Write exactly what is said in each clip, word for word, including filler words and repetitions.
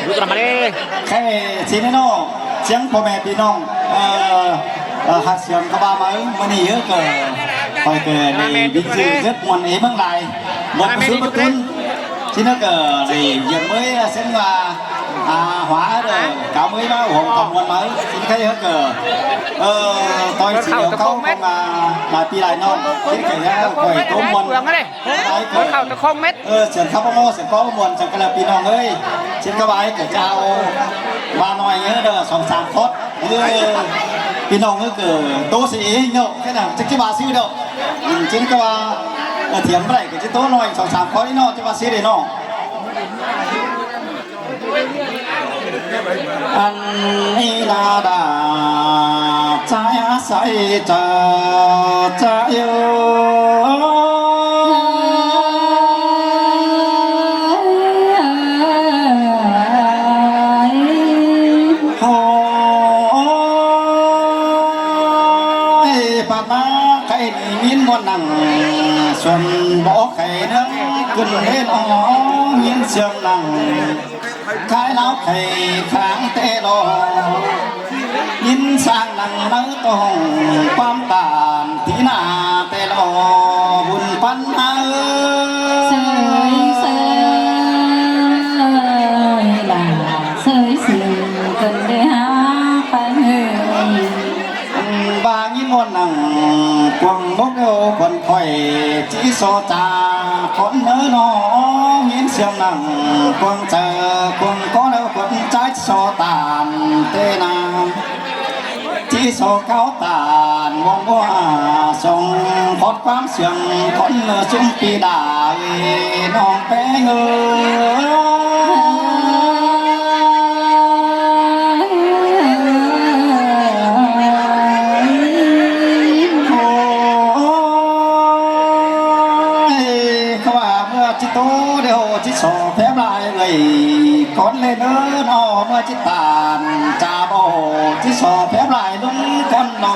Rút ra ꞌmá đi. Khay ꞌsịn ꞌnị ꞌnọ, ꞌchiếng ꞌpo ꞌme ꞌpi ꞌnọng, ơ, ơ, ꞌhặc sương ꞌcọ ꞌva ꞌmá ꞌmự ꞌnị ꞌhứ ꞌcọ, khỏi ꞌcọ đảy vinh dự rất ꞌmuôn ꞌmướng lai. Một cái số bất tuân. ꞌChí ꞌnị ꞌcọ đảy duyên ꞌmới, ơ, sướng ꞌva, à, hóa rồi, cáo ꞌmới ꞌva huống ꞌcọ ꞌmuôn ꞌmá. ꞌChí ꞌnị khay ꞌhứ ꞌcọ, ơ, ꞌtoi ꞌsịn điêu ꞌcọ ꞌcọ ꞌva, lai ꞌpi lai ꞌnọng. ꞌChí ꞌnị ꞌcọ ꞌhứ khỏi tố ꞌmuôn. Khỏi khảu ꞌtọ khong mết. Ơ, sương khắp ꞌmá, sương ꞌcọ ꞌmuôn, sương ꞌcọ ꞌlạ ꞌpi ꞌnọng ơi. Sương ꞌcọ ꞌva ꞌcọ chao, ꞌva ꞌnọi ꞌhứ đa song sam khót. Ơ, ꞌpi ꞌnọng ꞌhứ ꞌcọ tố ꞌsị ꞌnị ꞌnọ, khay ꞌnặn, sương ꞌchí ꞌva ꞌsứ ꞌnị ꞌnọ. Ừ, sương ꞌcọ ꞌva, ơ, thiêm ꞌva đảy ꞌcọ ꞌchí tố ꞌnọi song sam khót ꞌnị ꞌnọ, ꞌchí ꞌva ꞌsứ ꞌnị ꞌnọ. Ăn ꞌnị ꞌna đa, ꞌchái ꞌsái ꞌchớ, ꞌchá ư. Hô, ơi, ꞌpặp ꞌmá khay ꞌnị ꞌmí ꞌmuôn nẳng, suôn bók khay ꞌnưng ꞌcứn ꞌlế ꞌnọ, ꞌmí sương nẳng. Khái ꞌláo khay kháng té lo, ꞌmí ꞌsáng nẳng máư tông, ꞌquám ꞌtan tí ꞌna té lo, bun ꞌpắn ꞌhứ. Sới sới, ꞌlạ sới sương, ꞌcứn đảy hák ꞌpắn ꞌhứ. ꞌVa ꞌmí ꞌmuôn nẳng cuông mốc ꞌlẹo khuôn khỏi ꞌchí so cha, khuôn ꞌnớ ꞌnọ ꞌmí sương nẳng cuông chaư, cuông ꞌcốn ꞌlẹo khuôn ꞌchái so ꞌtan té ꞌna. ꞌChí so cáo ꞌtan ꞌmuôn ꞌmua sông khót ꞌquám sương khuôn ꞌsúm ꞌpi đa ơi ꞌnọng ꞌpéng ơi. Ôi, ꞌcọ ꞌva ꞌmưa ꞌchí tố điêu ꞌchí so phép lai ơi, ꞌcốn ꞌlế ꞌnớ ꞌnọ ꞌmưa ꞌchí ꞌtan cha báu ꞌchí so phép lai ꞌlung ꞌcốn ꞌnọ.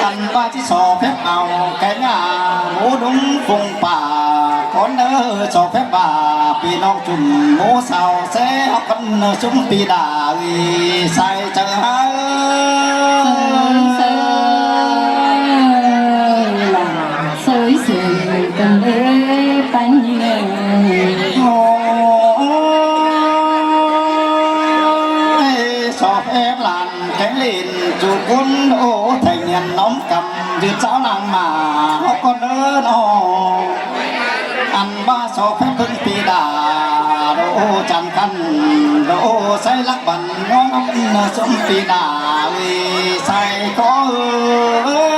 Ăn ꞌva ꞌchí so phép au kéng a, mú đúng phung pả, ꞌcốn ꞌnớ so phép ꞌva ꞌpi ꞌnọng ꞌchum mú sao ꞌsé ꞌhọt ꞌcốn ꞌsúm ꞌpi đa ơi sai chaư ꞌhứ. Sới sới, ꞌlạ sới sương, ꞌcứn đảy ꞌpắn ꞌhứ. Ôi, so phép lan kéng ꞌlịn ꞌchu ꞌcốn, ô, thanh niên ꞌnóm căm, dư cháo làng mả, ꞌhọt ꞌcốn ꞌnớ ꞌnọ. Ăn ꞌva so phép ꞌpứng ꞌpi đa, đô chăng căn, đô sai lắc bắn, ngó ngắm ꞌsúm ꞌpi đa, ơi sai có ơi.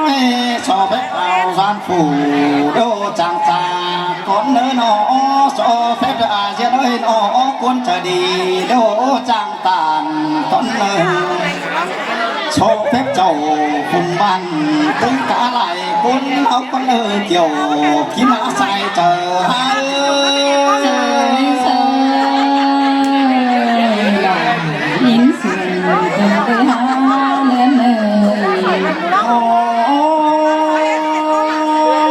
Ôi, so phép ao gian phủ, đô chăng cha, ꞌcốn ꞌnớ ꞌnọ, so phép a ꞌdiến ơi ꞌnọ, ꞌcốn ꞌchớ đi, đô chăng ꞌtan ꞌcốn ꞌnớ. So phép chảu phung ꞌmắn ꞌtếng cá lai ꞌcốn ꞌháu ꞌcốn ꞌnớ kiẻo kin ꞌna sai chaư ꞌhứ. Sới sới, ꞌlạ ꞌmí sương, ꞌcứn đảy hák ꞌlươn ơi.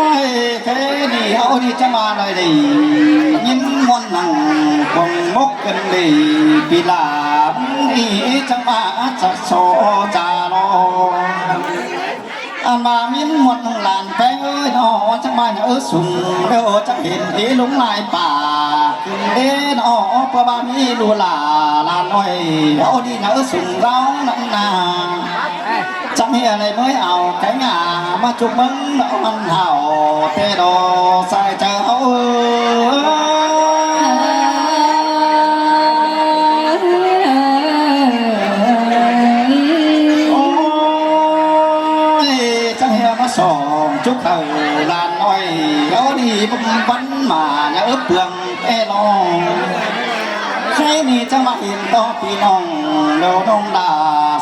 Ôi, khay ꞌnị ꞌháu ꞌnị chắng ꞌva lai đảy ꞌmí ꞌmuôn nẳng cuông mốc ꞌcứn đảy ꞌpi ꞌlạ ꞌnị chắng ꞌva chắng so cha lo. Ăn ꞌva ꞌmí ꞌmuôn nẳng lan ꞌpéng ơi ꞌnọ, chắng ꞌva nhà ư sung, đô chắng hên ꞌlế ꞌlung lai pả, ꞌcứn đảy ꞌnọ, ꞌpưa ꞌva ꞌmí ꞌlu lả lan ơi, ꞌháu ꞌnị nhà ư sung dao nẳng ꞌna. Chắng ꞌhia lai ꞌmới au kéng a ꞌmá ꞌchục ꞌmớng ꞌnọ ꞌmắn hảu, té đô sai chaư ꞌháu ơi. Ôi, chắng ꞌhia ꞌmá song ꞌchục hảư lan ơi, ꞌháu ꞌnị băm bắn ꞌmá nhà ư pương té ꞌnọ. Khay ꞌnị chắng ꞌmá hên ꞌto ꞌpi ꞌnọng, ꞌlẹo ꞌnọng đa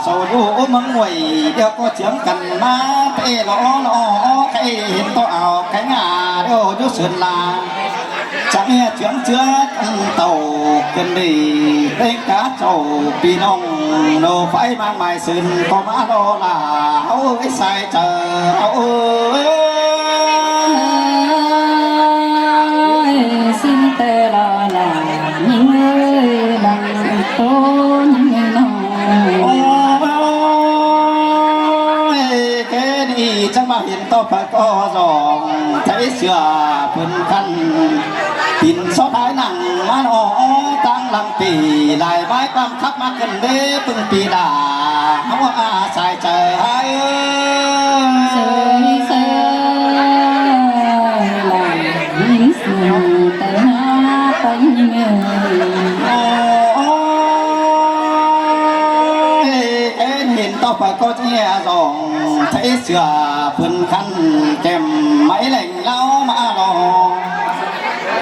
so dú ꞌmướng ꞌmơi, điêu ꞌcọ chiếm căn ꞌmá té ꞌnọ ꞌnọ, khay hên ꞌto au kéng a, điêu dú sươn la. ꞌmía ꞌchướng ꞌchứa căn tảu ꞌcợn đi, ꞌtếng cá chảu ꞌpi ꞌnọng ꞌnộ ꞌphái ꞌmắn mai sưn ꞌcọ ꞌmá lo ꞌla, ꞌháu ới sai chaư ꞌháu ới. Ơi, xin tê lo ꞌla, ꞌnhính ơi, đăng ꞌtố ꞌnhính ơi ꞌnọng. Ôi, ké ꞌnị chắng ꞌva hên tó phaư ꞌcọ dong, thái sửa phớn khăn pin só thái nẳng ꞌmá ꞌnọ, ꞌtáng lăng pỉ lai ꞌvái ꞌquám khắp ꞌmá ꞌcợn đế ꞌpứng ꞌpi đa, ꞌháu a sai chaư ꞌháu ới. Sai chaư ꞌháu ới. Ôi, ên hên tó phaư ꞌcọ ꞌchí dong, thái sửa phớn khăn kẻm ꞌmạy lẻng ꞌláo ꞌmá lo.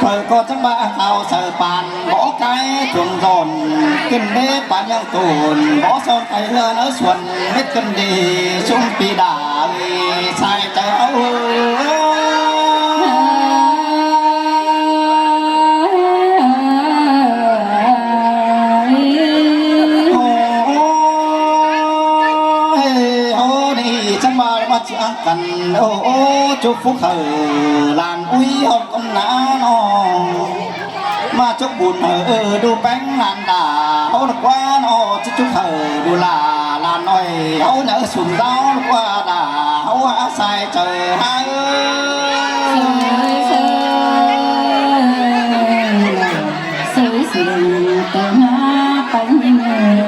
Phaư ꞌcọ chắng ꞌva khảu saư păn bók cai chuông dọn, ꞌcợn đế păn ꞌnhắng tủn bók son tai ꞌhứa ꞌnớ suôn mết ꞌcợn đi, ꞌsúm ꞌpi đa ơi, sai chaư ꞌháu ới. Ôi, ꞌháu ꞌnị chắng ꞌva ꞌmá ꞌchí ăn căn, ô, ô, chúc phúc hảư lan ui ꞌhọt ꞌcốn ꞌná ꞌnọng. ꞌMá chúc bun hảư, ơ, đu ꞌpéng lan đa, ꞌháu ꞌnớ ꞌquá ꞌnọ, ꞌchí chúc hảư đu ꞌla, lan ꞌnọi, ꞌháu ꞌnớ sum dao ꞌnớ ꞌquá đa, ꞌháu a sai chaư ꞌháu ới. Sai chaư ꞌháu ới. Sai chaư ꞌháu ới.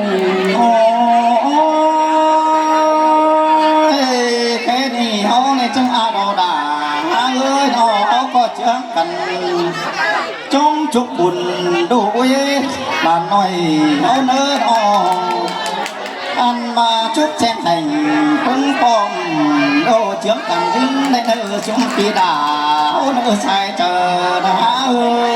Ôi, ké ꞌnị ꞌháu ꞌnị chắng a đo đa, ꞌháu ới, ꞌnọ ꞌháu ꞌcọ ꞌchí ăn căn chóng chúc bun đu ui lan ꞌnọi ꞌháu ꞌnớ ꞌnọng. Ăn ꞌmá chúc chén hên ꞌpứng ꞌpọm đu ꞌchướng căn ꞌdứng ꞌnị ꞌnớ ꞌsúm ꞌpi đa, ꞌháu ꞌnớ sai chaư ꞌnớ ꞌháu ới.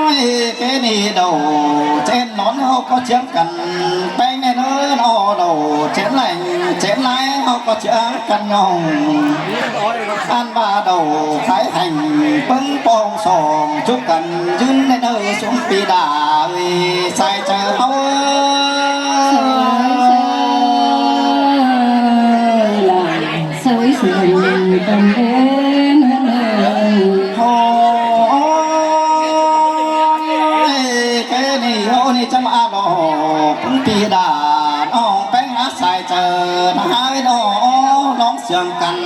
Ôi, ké ꞌnị đu chén nón ꞌháu ꞌcọ ꞌchướng căn ꞌpéng ꞌnị ꞌnớ ꞌnọ, đu chén lẻng chén lai ꞌháu ꞌcọ ꞌchí ăn căn ꞌnọng. Ăn ꞌva đu thái hên ꞌpứng ꞌpọm song chúc căn ꞌdứng ꞌnị ꞌnớ ꞌsúm ꞌpi đa ơi, sai chaư ꞌháu ới. Sai chaư ꞌháu ới. Ôi, ké ꞌnị ꞌháu ꞌnị chắng a lo ꞌpứng ꞌpi đa ꞌnọng ꞌpéng a sai chaư ꞌnớ ꞌháu ới ꞌnọ, ꞌnọng ꞌchướng căn.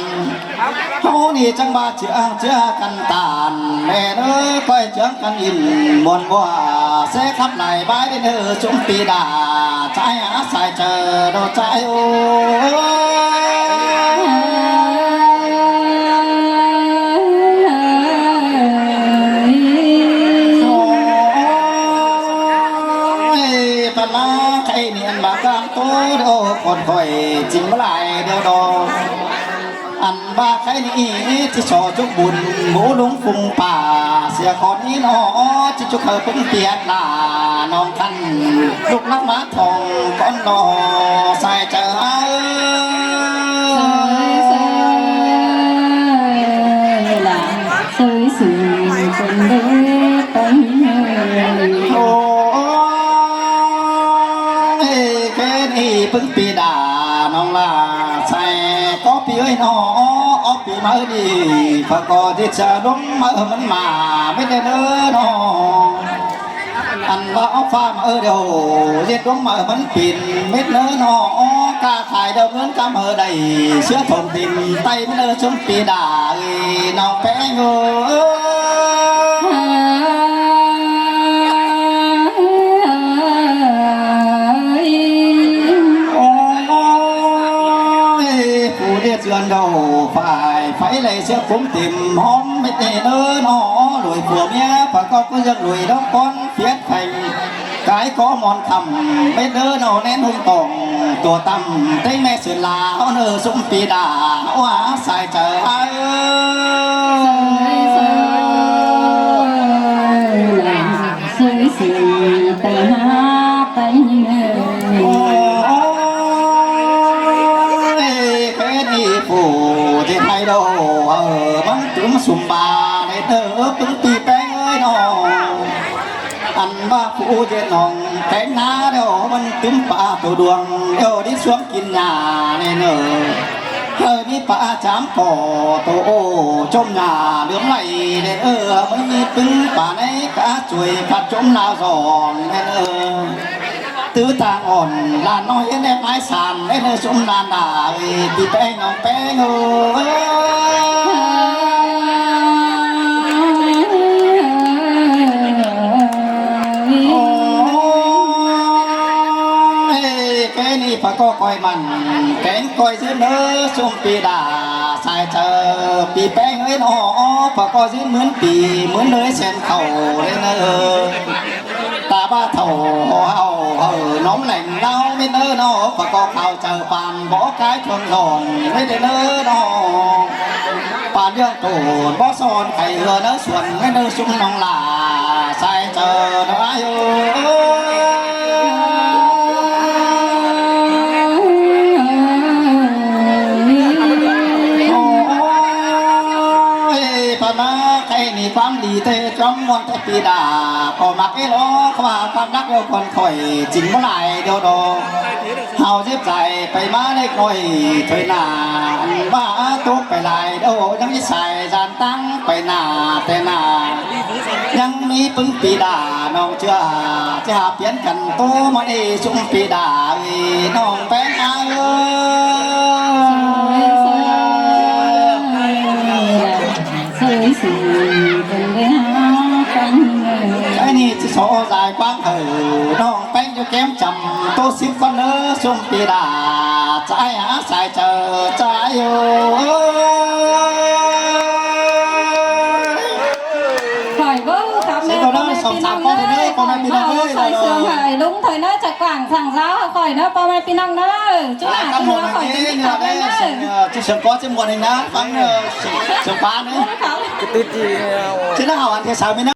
ꞌHáu ꞌnị chắng ꞌva ꞌchí ăn ꞌchí căn ꞌtan, ꞌmen ới, ꞌcoi ꞌchướng căn ꞌnhính muôn ꞌmứa, ꞌsớ khắp lai ꞌvái đi ꞌnớ ꞌsúm ꞌpi đa, sai a sai chaư đu sai ới. Ôi, păn ꞌmá khay ꞌnị ăn ꞌmá cang ꞌtố đu khon khỏi chính ꞌmá lai điêu đo. Ăn ꞌva khay ꞌnị ꞌchí so chúc bun bố lung phung pả sia khon ꞌnị ꞌnọ, ꞌchí chúc hảư ꞌpứng ꞌpi đa ꞌnọng căn lục lắc ꞌmá thong con lo sai chaư ꞌháu ới. Sai chaư ꞌháu ới. Ôi, ké ꞌnị ꞌpứng ꞌpi đa ꞌnọng ꞌla sai ꞌcọ ꞌpi ơi ꞌnọ, ók ꞌpi ꞌmá ới đi, phaư ꞌcọ ꞌdệt chaư ꞌluống ꞌmá ới ꞌmắn ꞌmá mết ꞌnớ ꞌnọ. Ăn ꞌva ók ꞌphạ ꞌmá ới điêu, ꞌdệt ꞌluống ꞌmá ới ꞌmắn pên mết ꞌnớ ꞌnọ, cá khai điêu ꞌngớn cá ꞌmá ới đảy, ꞌsứa thông tin ꞌtay mết ꞌnớ ꞌsúm ꞌpi đa ơi, ꞌnọng ꞌpéng ơi. Ôi, phủ điêu ꞌchươn đu phải, phải đảy ꞌsứa phung tìm hóm mết ꞌnị ꞌnớ ꞌnọ, lui phua ꞌmía, phaư ꞌcọ ꞌcọ ꞌdặc lui đóng con phiết phanh. Cái có mòn khăm mết ꞌnớ ꞌnọ nén hung tòng, tua tăm ꞌtếng ꞌme sươn la ꞌháu ꞌnớ ꞌsúm ꞌpi đa, ꞌháu a sai chaư ꞌháu ới. Sai chaư ꞌháu ới. Ú ꞌdệt nỏng kéng ná ꞌlẹo ꞌmắn tứm pá tô đuông ꞌlẹo đi ꞌsuống kin nhả ꞌnị ꞌnớ. Hảư đi pá chám ꞌcọ tô ô chôm nhả lưỡng lảy ꞌnị ꞌnớ. ꞌMắn ꞌmí tứm pá ꞌnị cá chuối cá chôm lao dỏng ꞌnị ꞌnớ. Tứ tang ỏn ꞌlan ꞌnọi ꞌnị ꞌnị mái san ꞌnị ꞌnớ ꞌsúm ꞌlan đa ơi, ꞌpi ꞌpéng ꞌnọng ꞌpéng ơi. Ôi, ké ꞌnị pá ꞌcọ ꞌcoi mẳn, kéng ꞌcoi ꞌdứa ꞌnớ ꞌsúm ꞌpi đa sai chaư, ꞌpi ꞌpéng ơi ꞌnọ, pá ꞌcọ ꞌdứa ꞌmướn ꞌpi, ꞌmướn ꞌlới sen khảu ꞌlới ꞌnớ. Ta ꞌva thảu hảư hảư ꞌnóm lẻng ꞌláo ꞌmí ꞌnớ ꞌnọ, pá ꞌcọ khảu chaư păn bók cai chuôn dỏng ꞌmí ꞌnớ ꞌnọ. Păn ꞌdương tổn bók son khay ꞌhứa ꞌnớ suôn ꞌmí ꞌnớ ꞌsúm ꞌnọng lả sai chaư ꞌnớ ai ơi. Ôi, pá ꞌmá khay ꞌnị ꞌquám đi ꞌtẹ chóm ꞌmuôn ꞌtẹ ꞌpi đa, ꞌcọ ꞌmặc ꞌlẹo ꞌquá ꞌquám đắc ꞌlẹo ꞌcốn khỏi chính ꞌmá lai điêu đo. Hảư díp dải pay ꞌmá lếc ꞌnọi thôi nả, ăn ꞌva tốc pay lai điêu ꞌnhắng ꞌnị sai dan táng pay nả ꞌtẹ nả. ꞌNhắng ꞌmí ꞌpứng ꞌpi đa ꞌnọng ꞌchưa, ꞌchưa hả piến căn tô ꞌmắn ê ꞌsúm ꞌpi đa ơi ꞌnọng ꞌpéng ai ơi. Ơi, ꞌnị ꞌchí so dải ꞌquáng hảư ꞌnọng ꞌpéng ꞌchua kém chăm tô síp ꞌcốn ꞌnớ ꞌsúm ꞌpi đa sai hả sai chaư sai ơi. Khỏi báu khắp ꞌnớ ꞌpo ꞌme ꞌpi ꞌnọng ꞌnớ, khỏi ꞌmá sai sương hảư ꞌlung thôi ꞌnớ, chả quảng sảng giáo hảư khỏi ꞌnớ ꞌpo ꞌme ꞌpi ꞌnọng ꞌnớ. Chú nả chú ꞌnớ khỏi chính khắp ꞌnớ. Chú sương có chứ muôn ꞌnị ꞌnớ, ꞌpứng sương pá ꞌnớ. Chứ ꞌnớ hảư ăn thế sao ꞌmí ꞌnớ.